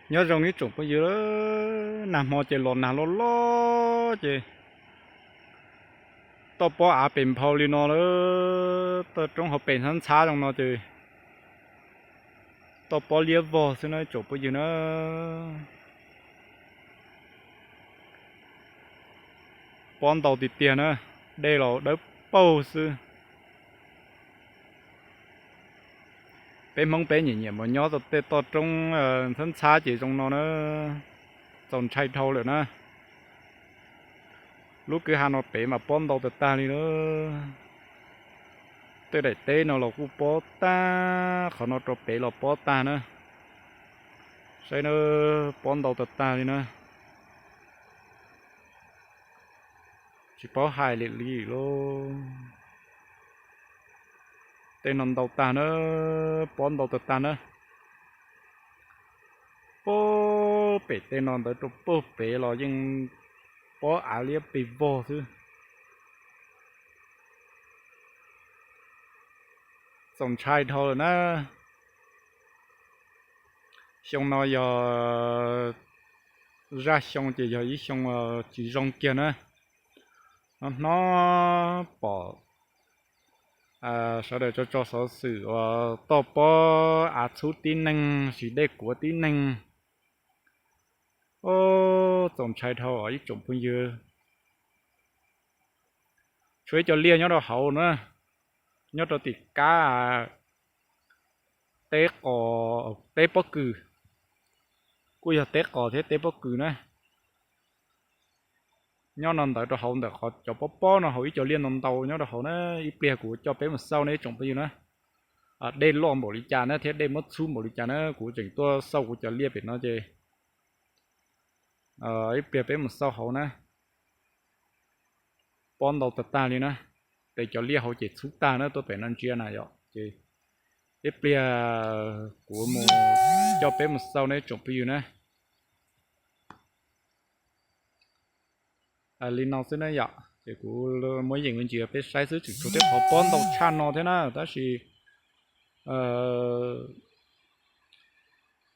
Nyob zoo ib tsoom phooj ywg, nag hmo ces los nag loj loj ces toj pob av pem nphau li no lawm, toj roob hauv pes ntxhab ntxhab zoo no ces toj pob liab vog xwb na ib tsoom phooj ywg na. Pob ntau tiag tiag na, dej los dawb paug xwb. Peb Hmoob peb nyiam nyiam mus nyob tej toj roob ntxhab ntxhab ces zoo no na, txaus ntshai dhau lawm na. Lub kwj ha no pem mas pob ntau tag tag li na. Tej daim teb no los kuj pob tag, qhov no rau pem los pob tag na. Saib na, pob ntau tag tag li na. Tsis paub hais li li lauj. Tej no ntau tag na, pob ntau tag tag na. Puag pem tej no ntawd rau puag pem los yeej pob av liab pes vog xwb. Txaus ntshai dhau lawm na. Xyoo no yog zaj xyoo ces yog ib xyoo tsis zoo kiag na. Hnub no pom sawv daws tso tso xov xwm uas toj pob av txhub tib neeg, siv dej kuav tib neeg. Txaus ntshai dhau ib tsoom phooj ywg. Tshuav ib co liaj nyob rau hauv na, nyob rau tim kab teb qos, teb pob kws, kuj yog teb qos thiab teb pob kws na. Nyob no ntawd rau hauv ntawm qhov cov pob pob no hauv ib co liaj ntau ntau nyob rau hauv na, ib pliag kuv coj peb mus xauj ne ib tsoom phooj ywg na. Dej loj npaum li cas na thiab dej muab txhub npaum li cas na, kuv tseem tuaj xauj kuv cov liaj pem no ces ib pliag peb mus xauj hauv na. Pob ntau tag tag li na, ces cov liaj hauv ces txhub tag na, tuaj pem no ntsia na yom, ces ib pliag kuv mus coj peb mus xauj ne ib tsoom phooj ywg na. Li no xwb na yom, ces kuv muab yeem me ntsis peb saib xwb, tseem tshuav tej qhov pob ntau tshaj no thiab na, tab sis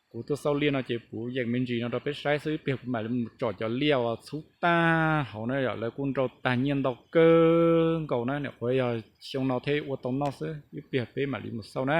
kuv tuaj xauj liaj no ces kuv yeem me ntsis no rau peb saib xwb, ib pliag kuv mam li mus tsom cov liaj uas txhub tag hauv na yom, lawv kuj nrau tag nyiaj ntau kawg nkaus na, nyuam qhuav yog xyoo no thiaj ua tau noj xwb, ib pliag peb mam li mus xauj na.